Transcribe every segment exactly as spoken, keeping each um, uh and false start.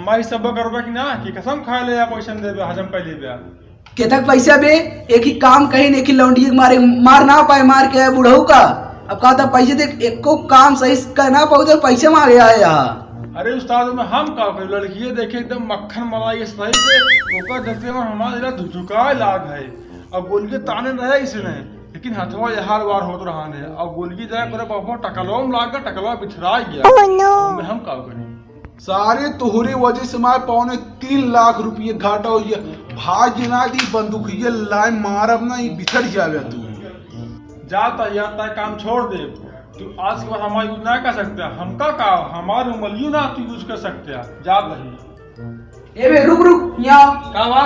भाई, सब करबा कि ना, कि कसम खाए ले या पैसा न देबे, हजम कर लेबे। केथक पैसा बे, एक ही काम कही ने कि लौंडिये के मारे मार ना पाए, मार के आए बुढ़ऊ का। अब कहा था पैसे देख, एको काम सही से कर ना पाऊ तो पैसे मांगे आए यहाँ। अरे उस्ताद, में हम का करी, लड़किये देखे एकदम मक्खन मलाई सही से, ओकर देखते में हमारा दिला धुधुकाए लाग है। अब गोलकी ताने रहे इसने, लेकिन हथवा यहार वार होत रहा ने। अब गोलकी जाए करे बाबा टकलवा में लाग गया, टकलवा बिथराई गया। Oh no! अब में हम का करी? सारे तोहरे वजह से मार पौने तीन लाख रुपये घाटा हो गया। भाग ना दी बंदूकिया लाए मारब ना, ये बिछड़ जावे तू। जा त यार, तय काम छोड़ दे। तू आज के बाद हमारा यूज ना कर सकते। हमका का, हमारे उंगलियों ना तू यूज कर सकते। जा नहीं। ए बे, रुक, रुक, यहाँ। का बा?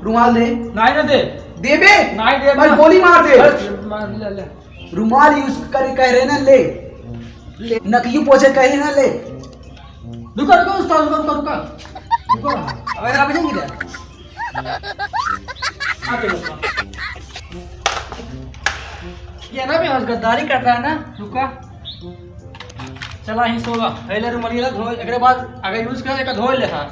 रुमाल दे। नहीं ना दे। दे बे। नहीं दे, भाई, ना। गोली मार दे। बस, मार, ले, ले। रुमाल यूज करे कह रहे ना, ले। ले। नकियू पोछे कहे ना, ले। रुको, रुको, उस्ताद, रुको, रुको, रुको। रुको। अबे, आप जाएंगे क्या? आते रुको। ये ना भी आज गद्दारी कर रहा है ना, रुका। चला ही सोवा, पहले रुमाल ला धो, एकरे बाद अगर यूज करे का धो ले हा।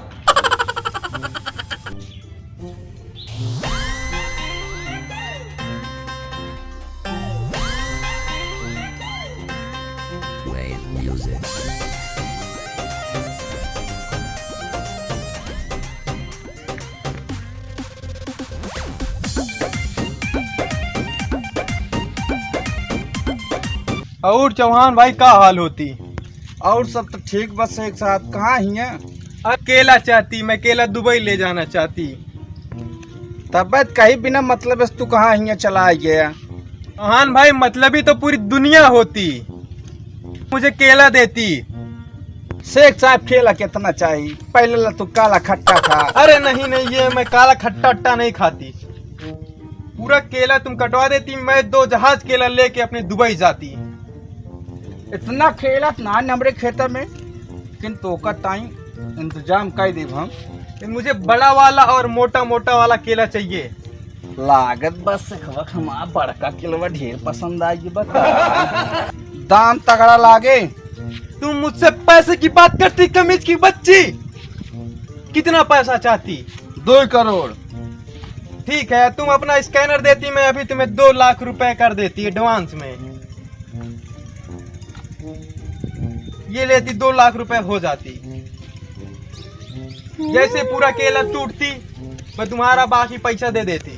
और चौहान भाई, का हाल होती? और सब तो ठीक, बस एक साथ कहाँ हियाँ? अरे केला चाहती, मैं केला दुबई ले जाना चाहती। तबियत कहीं बिना मतलब से तू कहाँ हियाँ चला गया? चौहान भाई, मतलबी तो पूरी दुनिया होती, मुझे केला देती। शेख साहब, केला कितना चाहिए? पहले ला तू काला खट्टा खा। अरे नहीं, नहीं, ये मैं काला खट्टा अट्टा नहीं खाती। पूरा केला तुम कटवा देती, मैं दो जहाज केला लेके अपने दुबई जाती। इतना केला तो ना हमरे खेत में, लेकिन तोका ताई इंतजाम कर देब हम। मुझे बड़ा वाला और मोटा मोटा वाला केला चाहिए। लागत बस से खबक हमारा बड़का केलवा ढेर पसंद आएगी बता। दाम तगड़ा लागे। तुम मुझसे पैसे की बात करती, कमीज की बच्ची। कितना पैसा चाहती? दो करोड़। ठीक है, तुम अपना स्कैनर देती, मैं अभी तुम्हें दो लाख रुपए कर देती एडवांस में। ये लेती, दो लाख रुपए हो जाती। जैसे पूरा केला टूटती, मैं तुम्हारा बाकी पैसा दे देती।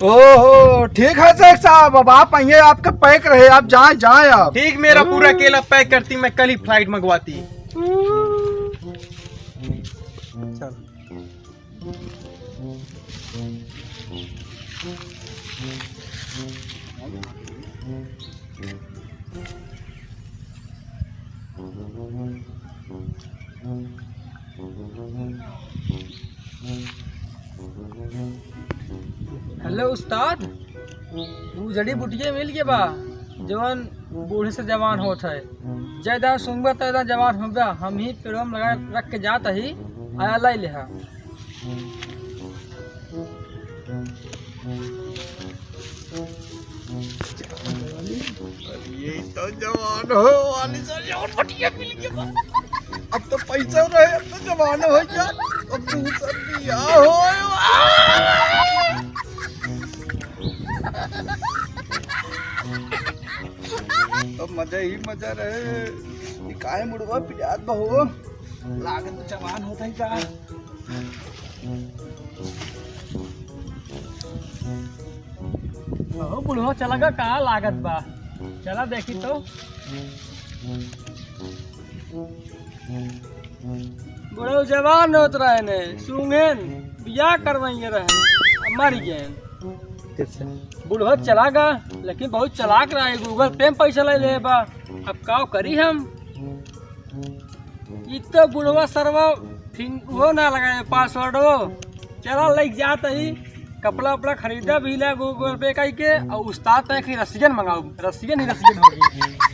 ओहो, ठीक है शेख साहब, अब आप आइए, आपका पैक रहे, आप जाएं, जाएं आप। ठीक, मेरा पूरा केला पैक करती, मैं कल ही फ्लाइट मंगवाती। चल। हेलो उस्ताद, ऊ जड़ी बुटिया मिल गया बा, जवन बूढ़े से जवान होत है। जैदा सूंघबा तैदा जवान होबा, हम ही पेड़वा में लगा रख के जात ही, आया लाई लेहा। ये तो जवान हो वाली सर, ये और फटिया मिल गया। अब तो पैसा रहे, अब तो जवान हो यार, अब तू सर दिया हो। तो मजा ही मजा रहे। ये काहे मुड़वा पिटात बा हो? लागत तो जवान होता ही का। अहो बुढ़वा, चला गा, का लागत बा? चला देखी तो। बुढ़ऊ जवान होत रहे ने, सूंघेन, बियाह करवाइए रहे, अब मर गए। बुढ़वा चला गा, लेकिन बहुत चालाक रहे, Google Pay में पैसा ले ले बा। अब का करी हम? ई तो बुढ़वा सरवा फिंग-, वो ना लगाए password हो। चला लइक जात ही, कपड़ा उपड़ा खरीदा भी ला Google Pay कई के, और उस्ताद तय की रसियन मंगाऊ, रसियन ही रसियन होगी।